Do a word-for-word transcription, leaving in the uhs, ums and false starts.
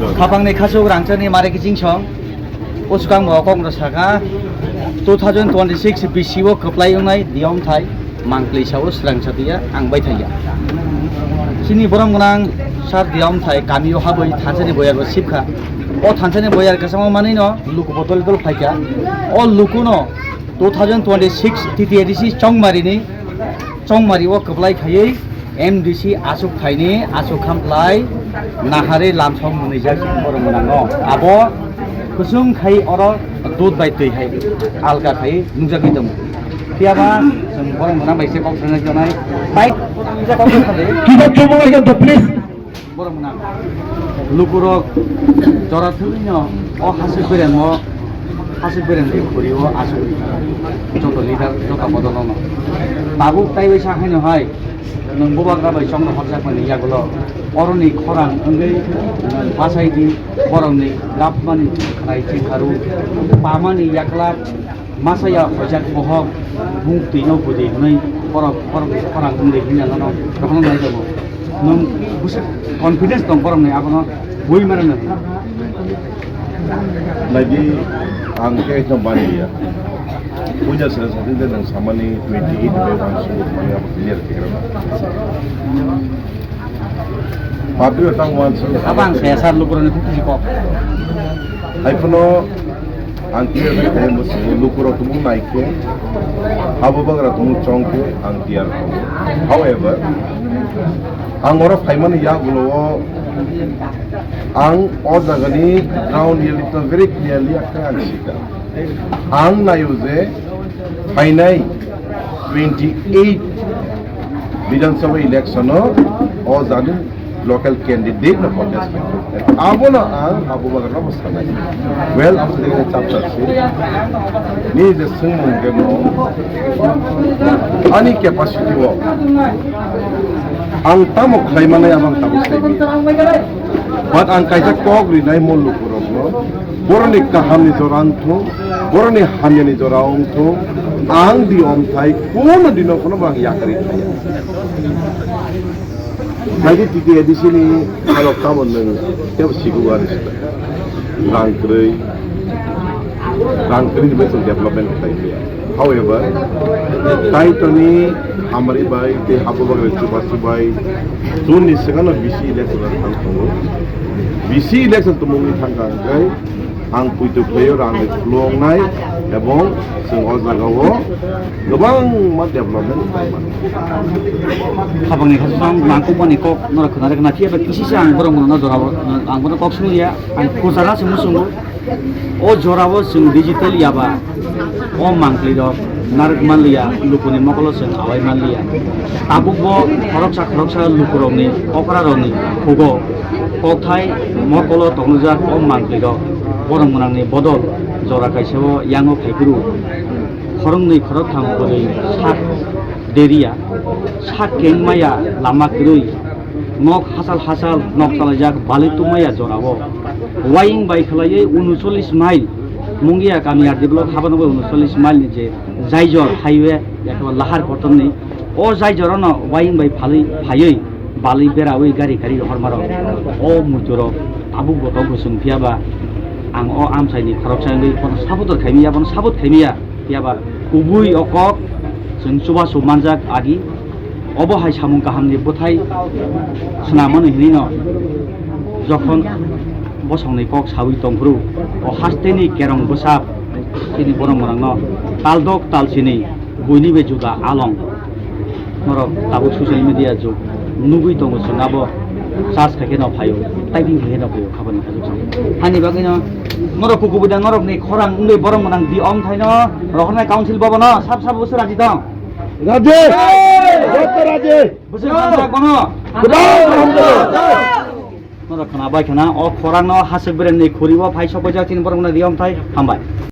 Khapangni khasuk rangchakni mare kiching song. O swkang bo kok no saka, two thousand twenty-six B C o kwplai wngnai diyom thai mangpli sao swrang chatiya ang bai thaiya. Chini borom gwnang sar diyom thai kami o habwi thansani boyar bo sipkha. O thansani boyar kasamo manwi no luku bo tol tol phaikha. O luku no two thousand twenty-six T T A D C Chongmari ni, Chongmari o kwplai khaiwi M D C aswk thaini aswk khamplai nahari lamsong mwnwijak borok mwnango. Abo kusung khai oro dud bai twi hai alka khai nukjagwi tongo. Phiya ba chwng borok mwnang bai se kok sanai tonai. Bai kisa kok sanai. Kisa chumui kan to, please. Borok mwnang lukurok jora thwino o hasik bereng o, hasik bereng ni khuri o asuk joto leader joto bodol no tabuk tai bai sa haino hai nwng bubagra bai chongno horjak mani yagulo oroni khorang wngwi nwng bachai di borokni gapmani khnai thikharu pamani yaklak. Masa ya hojak bohok bung twi no budi hwnwi borok borok khorang wngwi hwnwi ano rohorna nai tongo. Nwng bwswk confidence tong borok ni abono bui mano nwng. Lagi ang khe no baniya. Puja sera sati de nang samani twenty eight bai ang sungguh mani abo clear khe rana. Public tang wan sung. Abang saya sar lukurani kok. Hai phono ang clear khai khai mo sini lukurok tumung nai khe, habo bagra tumung chong khe ang tiyar kho. However, ang oro phaimani yagulo o ang o jagani ground reality no very clearly ang sikha. Ang naio je phainai twenty eight Bidhan Sabha election o o jani local candidate no contest khaikha. Abono ang abo bagan no sanai. Well, abo de chap chap si. Ni je sengmung de mo ani capacity o ang tamo khlai manai abang tamo sai bi. But ang kaisa kok rinai mo lukurokno, boroni kahamni jora wngthung, boroni hamyani jora wngthung, ang di omthai kono dino kono bo ang yakri khaya. Naidi T T A D C ni khalok tamo nwng tebo sigo ari sita. Rang kwrwi, rang kwrwi ni bai chwng development khlai maya. However, Kaitorni hamari bai tei habubagra chubachu bai June ni swkangno B C election thang tongo. B C election tongmungni thangkha hwnkhe ang puitu khlaio rang ni khulungnai ebong chwng o jagao kwbangma development khlai mano. Habangni khasam nangkukmani kok norok khwnarwkna phiya ba kisisa ang borok mano jorao ang bono kok swngliya ang kwchara se muchungo. O jorao chwng digital yaba o mangpli rok narwk manliya, lukuni mokolo chwng awai manliya. Tabukbo khoroksa khoroksa lukurokni okrarokni khugo kokthai mokolo tongjak o mangpli rok borok mwnangni bodol jora kaisao yango phaiphuru khoroknwi khoroktham kwrwi sak deriya, sak keng maya lama kwrwi. Nok hachal hachal nok chalaijak balwi tungmaya jorao. Waying bai khwlaiwi unuchollis mile, Mungia kami R D block habano bai unuchollis mile ni je Jaijor highway, ekeba lahar kotorni. O Jaijor no waying bai phalwi phaiwi balwi berawi gari gari rohormarok. O muiturok tabuk bo tongkho chwng phiya ba ang o amchaini khoroksa wngwi bono sabotor khaimiya, bono sabot khaimiya. Phiya ba kubui o kok chwng chubachu manjak agi. Obo hai samung kahamni bwthai swnamani hinwi no jokhon bosongni kok sawi tongphuru o hasteni kerong bwsap chini borok mwnangno taldok talsini buini bai juda along norok tabuk social media jug nugwi tongo chwng abo charge khai kheno phaio typing khai kheno phaio khabani khajak chwng hani bagwino norok kukubuda norokni khorang wngwi borok mwnang di om thaino rohornai council bobono sab sab bwswk raji tong. Raji! Joto raji! Bwswk hamjak bono. Kwbang hamjak. Norok khwna bai khwna, o khorang no hasik bereng ni khuri o phai sok bai jak chini borok no riyom thai hambai.